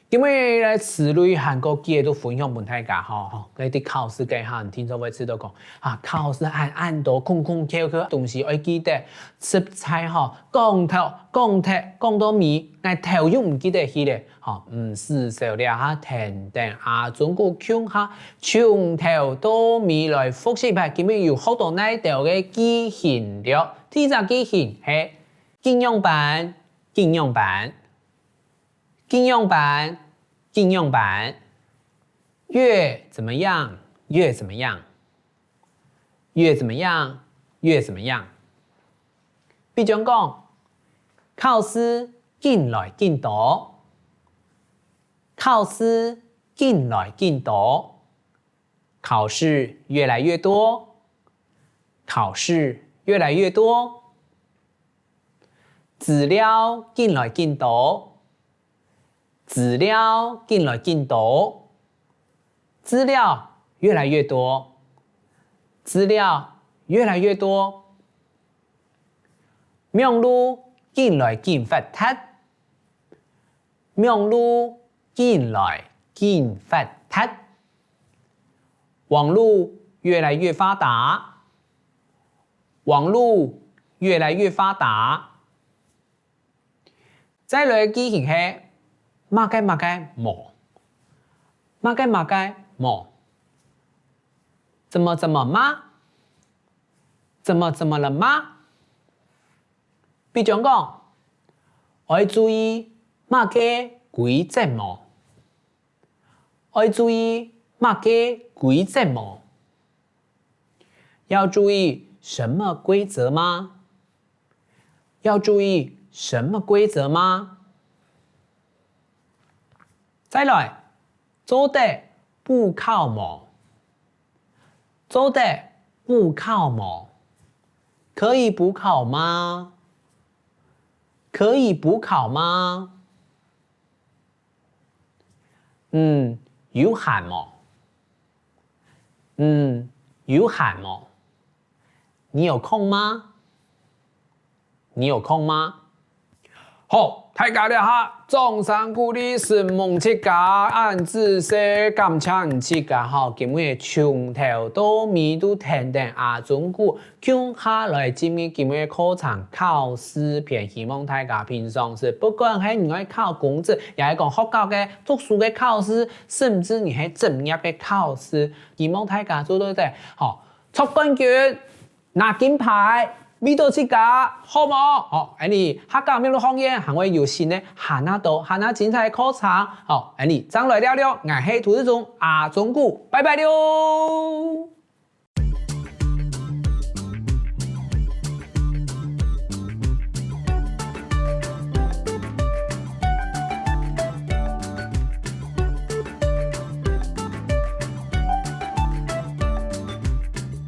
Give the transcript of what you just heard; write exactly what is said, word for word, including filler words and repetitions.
今晡日个詞彙還過句仔都分享分大家吼，該在考試該下，你定著會知著講，啊，考試還恁多空空竅竅東西愛記得，實在吼，講頭講忒講到尾，𠊎頭又毋記得去了。吼，毋使愁了哈，跈等阿忠牯共下，從頭到尾來複習一擺，今晡日有學著哪兜个句型了。第一隻句型係：仰般，仰般。 仰般，仰般。越怎麼樣，越怎麼樣。越怎麼樣，越怎麼樣。比將講，考試緊來緊多。考試緊來緊多。考試越來越多。考試越來越多。 資料緊來緊多。資料緊來緊多。資料越來越多。資料越來越多。網路緊來緊發達。網路緊來緊發達。網路越來越發達。 網路越來越發達。再來个句型係：麼个麼个無。麼个麼个無。怎麼怎麼嗎？怎麼怎麼了嗎？比將講，愛注意麼个規則無？愛注意麼个規則無？ 要注意什麼規則嗎？要注意什麼規則嗎？再來，做得補考無？做得補考無？可以補考嗎？可以補考嗎？ 你有閒無？你有閒無？你有空嗎？你有空嗎？好，大家這下掌聲鼓勵，承蒙自家，恁仔細，感謝自家吼，今晡日從頭到尾都跈等阿忠牯 共下來進入今晡日个課程考試篇，希望大家平常時，不管係你愛考公職，也係講學校个、讀書个考試，甚至你係職業个考試，希望大家做到得，吼，著冠軍，拿金牌，為著自家，好無？好，恁呢，客家網路學院還會有新个，還較多、還較精彩个課程，好，恁呢，正來尞尞，𠊎係涂志忠，阿忠牯，拜拜了。